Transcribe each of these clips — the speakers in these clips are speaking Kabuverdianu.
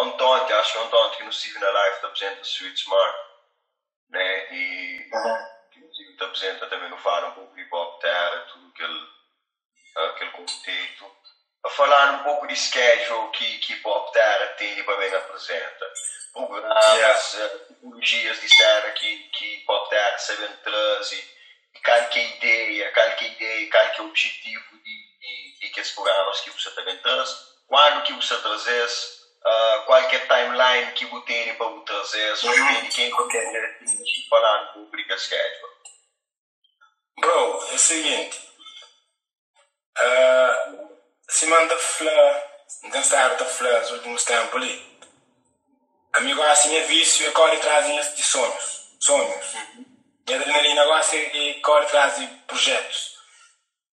Ontonte, acho que ontonte que nu stive na live ta apresenta Street Smart, né? E que nu stive ta apresenta também nu fala um pouco de Pop Terra, tudo aquele conceito. A falar um pouco de schedule que Pop Terra tem para bem apresenta. Programas, tipologias de cena que Pop Terra sabe trazer, qual que é a ideia, qual que é a ideia, qual que é o objetivo de que esses programas que você também traz, quando que você traz, qual que é a timeline que você tem para você trazer, se você tem quem falar um pouco de schedule. Bro, é o seguinte, se manda fla, não tem ta fla nos últimos tempos ali. Amigo, assim, é vício é corre atrás de sonhos. Sonhos. Minha adrenalina gosta é corre atrás de projetos.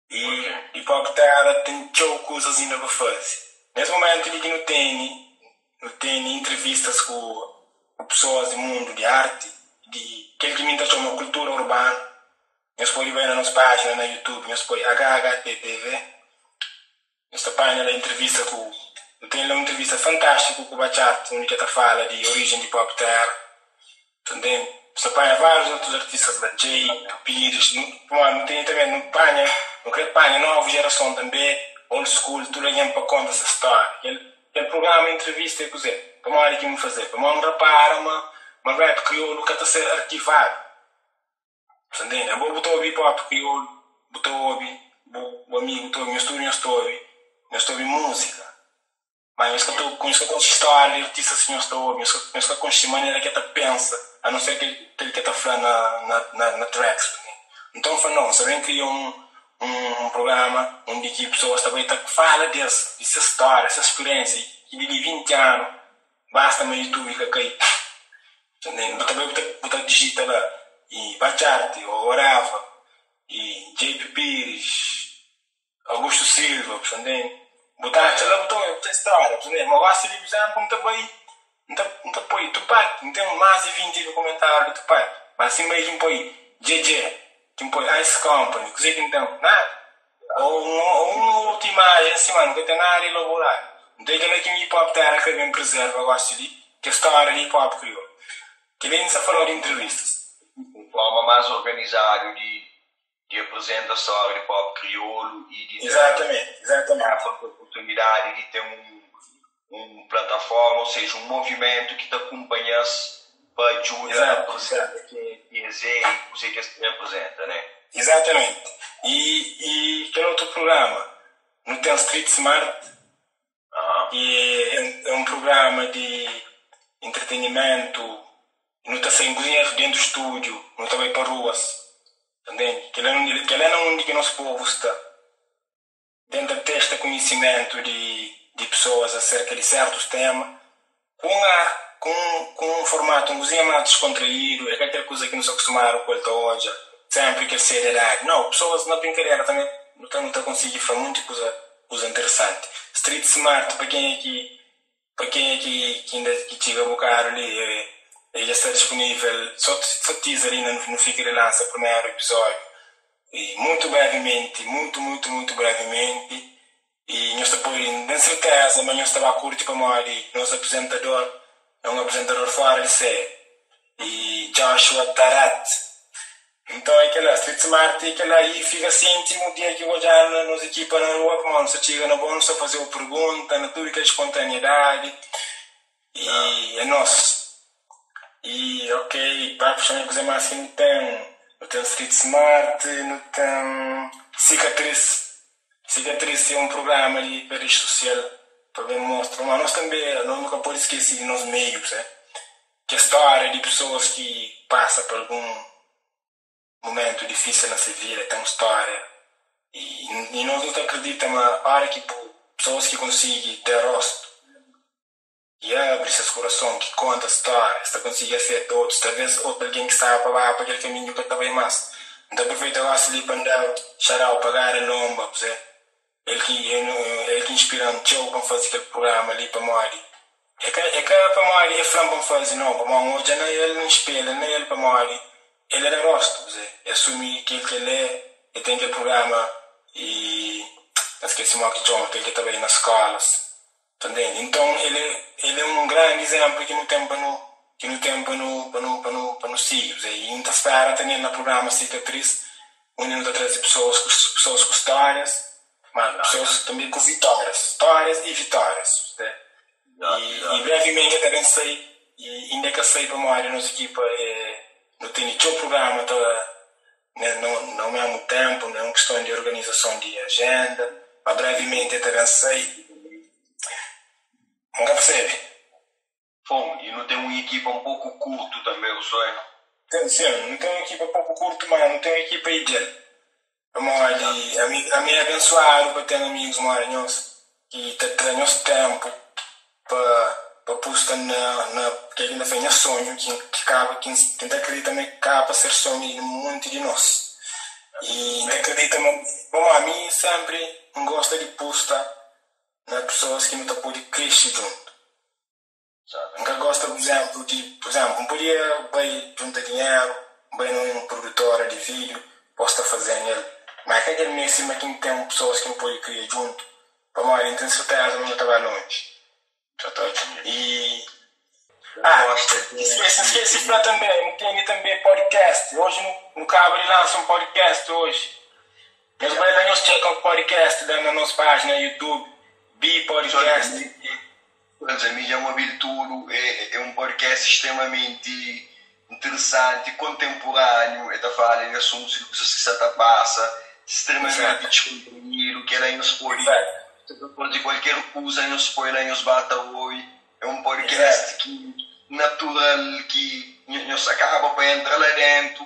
E Pop Terra tem tchau coisas ainda para fazer. Nesse momento ali que não tem entrevistas com pessoas do mundo de arte, de aquele que me chama cultura urbana. Nós pode ver na nossa página na YouTube, nós pode HHTTV. Nesta página da entrevista com tem lá uma entrevista fantástica com o Bachat, onde que fala de origem de Pop Terra. Também você apanha vários outros artistas da Jay, Pires, não, não tem também, não apanha, não quer apanha nova geração também, old school, tudo aí para contar essa história. Aquele programa, entrevista, é coisa, para uma hora que me fazer, para uma rapar, uma rap crioulo que está a ser arquivado. Entende? Eu vou botar o hip hop crioulo, botar o o amigo, botou o estúdio, eu estou a ouvir música. Mas eu estou com isso com história, artista assim, eu estou a ouvir, eu estou com a maneira que ele pensa, a não ser que ele que está falando na tracks. Então, foi não, sabem criou um programa onde que pessoas também tá, fala dessa história, essa experiência, que de 20 anos, basta no YouTube que cai. Também botar digita lá, e Bacharte, ou Orava, e JP Pires, Augusto Silva, entende? Botar lá botou botar história, entende? Mas gosto de visão como também, não tá põe Tupac, não tem mais de 20 comentários de Tupac, mas assim mesmo põe JJ, que põe Ice Company, que sei que então, nada. Ou uma outra imagem assim, mano, que tem nada elaborado. Então aquilo que o hip hop terra que bem preserva, gosto de, que a história de hip hop criou. Que bem se falou de entrevistas. De forma mais organizada de apresentar a história de pop crioulo e de Exatamente. a oportunidade de ter um plataforma, ou seja, um movimento que te acompanha para ajudar a apresentar que e o que se representa, né? Exatamente. E aquele outro programa, no tem Street Smart, e é um programa de entretenimento, não está sem cozinhar dentro do estúdio, não está bem para ruas. Entende? Que ele não é onde que nosso povo está. Dentro deste conhecimento de pessoas acerca de certos temas, com um formato um cozinha mais descontraído, é aquela coisa que nos acostumaram com ele hoje, sempre que seriedade. Não, pessoas na brincadeira também não estão conseguindo fazer muita coisa interessante. Street Smart, para quem é que ainda que chega a bocar ali, ele já está disponível, só teaser ainda no fica de lança o primeiro episódio. E muito brevemente, muito, muito, muito brevemente. E nós estamos tem certeza, mas nós estamos a curtir para morrer. Nosso apresentador é um apresentador fora de série. E Joshua Tarat. Então é aquela Street Smart, é aquela aí fica assim, um dia que vou já nos equipa na rua, como não se chega na bom, só fazer uma pergunta, na tudo que é espontaneidade. E é nosso. E ok, para fechar uma coisa mais que não tem. Não tem Street Smart, não tem Cicatriz. Cicatriz é um programa de rede social para ver mostra. Mas nós também, nós nunca podemos esquecer de nós meios, né? Que a história de pessoas que passam por algum momento difícil na sua vida, tem uma história. E nós não acreditamos, mas a hora que pessoas que conseguem ter rosto e abre seus coração, que conta a história, está conseguindo afetar outros, talvez outro alguém que sabe para aquele caminho que está bem mais. Então aproveita agora ali para andar, xará, pagar a lomba, você. Ele que inspira um tchau para fazer aquele programa ali para morrer. É que para morrer é flam para fazer, não, para morrer hoje não ele não espelha, nem ele para morrer. Ele era rosto, você. Assume aquilo que ele é, ele tem aquele programa e esqueci o que chama, que ele também nas escolas. Entende? Então ele é um grande exemplo que não tem para no que não tem para no para no para no para no seguir. E ainda espera também no programa Cicatriz, onde não traz pessoas com histórias, mas pessoas também com vitórias, histórias e vitórias. Né? E brevemente também sei, e ainda que sei para a nossa equipa é, não tem nenhum programa tá, né, não mesmo tempo, não é uma questão de organização de agenda, mas brevemente também sei. Nunca percebe? Bom, e não tem uma equipa um pouco curto também, o sonho? Tem, sim, não tem uma equipa pouco curto, mas não tem uma equipa ideal. Olha, a mim é abençoado para ter amigos maranhões que te têm nosso tempo para postar na que ainda foi meu sonho que acaba que tenta acreditar também que acaba ser sonho de muito de nós e acredita, bom, a mim sempre gosta de postar na pessoas que não tá pode crescer junto. Nunca gosta, por exemplo, de, por exemplo, não podia vai juntar dinheiro, vai num produtora de vídeo, posso estar fazendo ele. Mas que aquele mês cima que tem pessoas que não podem criar junto, para morrer, tem certeza não estava longe. E esqueci de falar também, tem também podcast. Hoje no Cabo ele lança um podcast hoje. Nós vai lá nos check o podcast na nossa página YouTube, B Podcast. Mas a mídia Mobile Tudo é um podcast extremamente interessante, contemporâneo, é falar de assuntos que você está passa, extremamente descontraído, que ela nos pode pode qualquer coisa, nos pode lá nos bata oi. É um podcast que natural, que nos acaba para entrar lá dentro,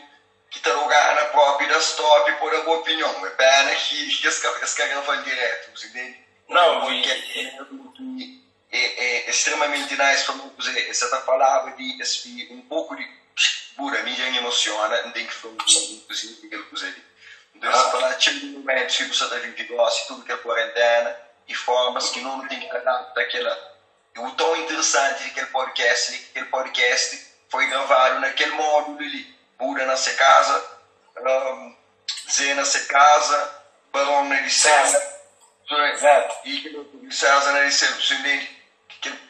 que está lugar na própria da stop e pôr a boa opinião. É pena que esse cara não fala direto, você entende? Não, é extremamente nice para você. Essa tá falava de esse, um pouco de pura mídia emociona, não tem que falar inclusive aquele coisa ali. Então, você falar de momentos que você está vivendo, tudo que é quarentena e formas que não tem que adaptar aquela. E o tão interessante daquele podcast, que aquele podcast foi gravado naquele módulo ali. Buda na sua casa, Zé na sua casa, Barão na licença. Exato. E César na licença, você entende?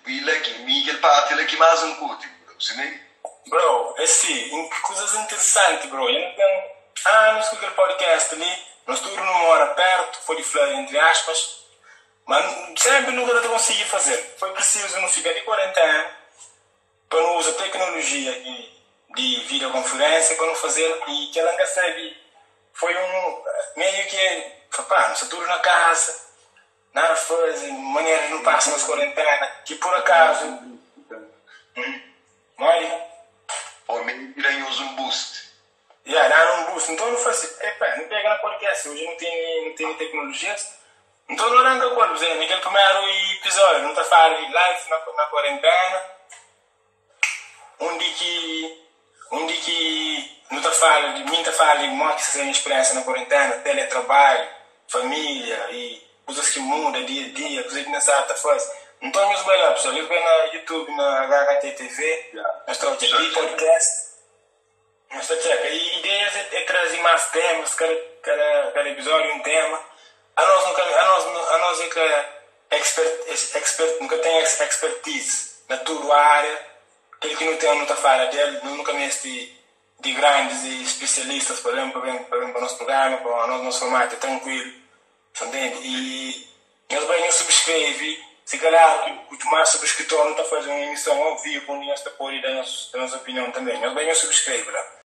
E lá que, aquele parte lá que mais um curte, você entende? Bro, esse, coisas interessantes, bro. Eu não tenho anos com aquele podcast ali, nós tudo numa hora perto, foi de flor, entre aspas, mas sempre nunca consegui fazer. Foi preciso não ficar de quarentena para não usar tecnologia de videoconferência para não fazer, e que ela sabe, foi um meio que, pá, nós tudo na casa, nada faz, maneira de não passar nas quarentena, que por acaso. Mori? Ou meio que ganhou um boost. Yeah, dá um boost. Então não faz, epá, não pega na podcast, hoje não tem tecnologia. Então não arranca quando, por exemplo, naquele primeiro episódio, não está falando de live na quarentena, onde que não está falando de mim, está falando de como que se a experiência na quarentena, teletrabalho, família e coisas que mudam dia a dia, coisas que não sabe fazer. Então, meus bem lá, pessoal, eu venho na YouTube, na HHTTV, nós estamos aqui, podcast. Nós estamos aqui. E ideias é trazer mais temas, cada episódio um tema. A nós nunca, a nós é que expert, nunca tem expertise na tua área. Aquele que não tem, não está fora dele, nunca mesmo de grandes e especialistas, por exemplo, para o nosso programa, para o nosso formato, é tranquilo. Entende? E nós bem nos subscreve. Se calhar o mais subscritor não está fazendo uma emissão ao vivo, onde nós está por dar a nossa opinião também. Nós bem nos subscreve lá.